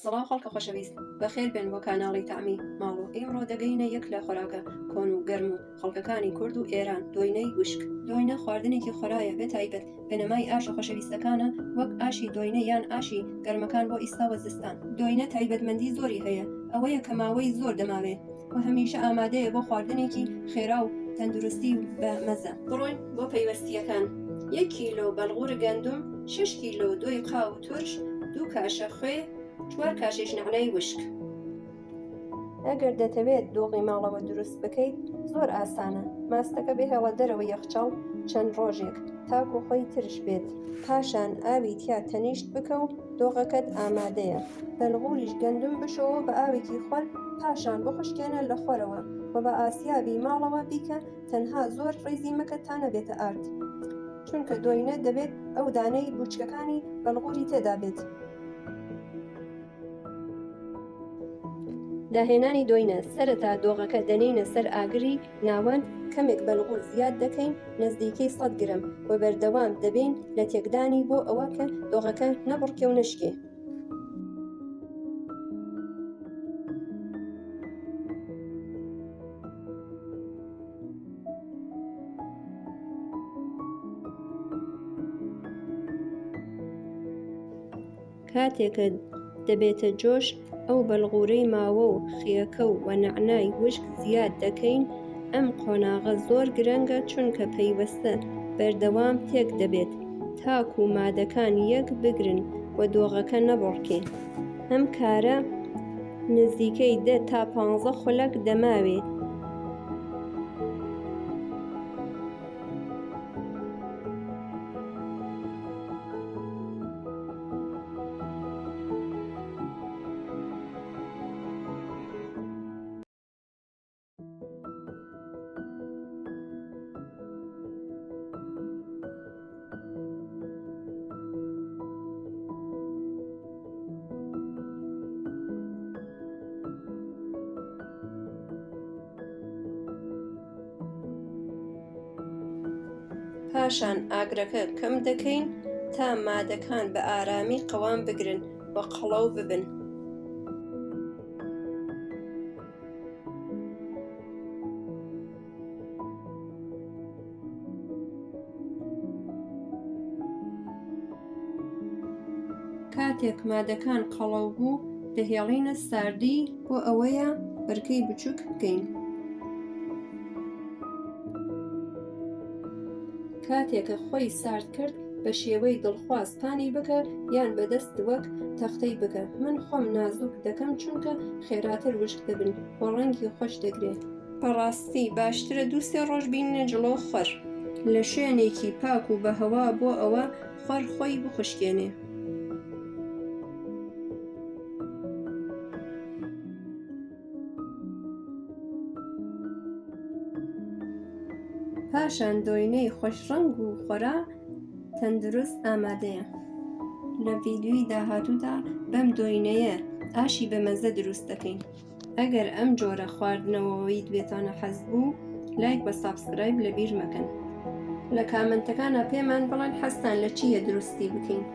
سڵاو خەڵکە خۆشەویست بەخێر بێن بۆ کاناڵی تەعمی ماڵ و ئیمڕۆ دەگەینە یەک لە خۆراکە کۆن و گەرم و خەڵکەکانی کورد و ئێران دۆینەی وشک. دۆینە خواردنێکی خۆرایە بە تایبەت بنەمای ئاشە خۆشەویستەکانە وەک ئاشی دۆینە یان ئاشی گەرمەکان بۆ ئیستا و زستان. دۆینە تایبەتمەندی زۆری هەیە ئەوەیە کە ماوەی زۆر دەماوێ و هەمیشە ئامادەیە بۆ خواردنێکی خێرا و تەندروستی و بە مەزە. بڕۆین بۆ پەیوەستییەکان، یەک کیلۆ بەلغور گەندم، شەش کیلۆ دۆی قاو و ترش، دوو کاشە خوێ، چوار کاشەیش نەعنای وشک. ئەگەر دەتەوێت دۆغی ماڵەوە دروست بکەیت زۆر ئاسانە، ماستەکە بهێڵە دەرەوەی یەخچاڵ چەند ڕۆژێک تاکو خۆی ترش بێت، پاشان ئاوی تیا تەنیشت بکە و دۆغەکەت ئامادەیە. بەلغوریش گەندم بشۆوە بە ئاوێکی خۆر پاشان بخشکێنە لە خۆرەوە و بە ئاسیابی ماڵەوە بیکە تەنها زۆر ڕیزی مەکە تا نەبێتە ئارد چونکە دۆینە دەبێت ئەو دانەی بوچکەکانی بەلغوری تێدا بێت. داهێنانی دۆینە، سەرەتا دۆغەکە دەنێینە سەر ئاگری ناوەند، کەمێک بەلغور زیاد دەکەین نزدیکەی سەد گرم و بەردەوام دەبین لە تێکدانی بۆ ئەوە کە دۆغەکە نەبڕکێ و نەشکێ. کاتێ کە دەبێتە جۆش ئەو بەلغورەی ماوە و خێکە و وە نەعنای وشک زیاد دەکەین، ئەم قۆناغە زۆر گرنگە چونکە پەیوەستە بەردەوام تێک دەبێت تاکو مادەکان یەک بگرن و دۆغەکە نەبڕکێ. ئەم کارە نزیکەی دە تا پانزە خولەک دەماوێ. پاشان ئاگرەکە کەم دەکەین تا مادەکان بە ئارامی قەوام بگرن و قەڵەو ببن. کاتێک مادەکان قەڵەو بوو دەهێڵینە ساردی بۆ ئەوەیە بەرکەی بچووک بکەین. کاتێک کە خۆی سارد کرد بە شێوەی دڵخواز پانی بکە یان بە دەست وەک تەختەی بکە من خۆم نازک دەکەم چونکە خێراتر وشک دەبن و ڕەنگی خۆش دەگرێ. بەڕاستی باشترە دوو سێ ڕۆژ بیننە جڵۆ خۆر. لە شوێنێکی پاک و بە هەوا بۆ ئەوە خۆر خۆی بخشکێنێ. پاشان دۆینەی خۆش ڕەنگ و خۆرا تەندروست ئامادەیە. لە ڤیدیۆی داهاتوودا بەم دۆینەیە ئاشی بەمەزە دروست دەکەین. ئەگەر ئەم جۆرە خواردنەوەوەیت بێتانە حەز بوو لایک بە subscribe لەبیر مەکەن. لە comment ەکانا پێمان بڵێن حەزتان لە چییە دروستی بکەین.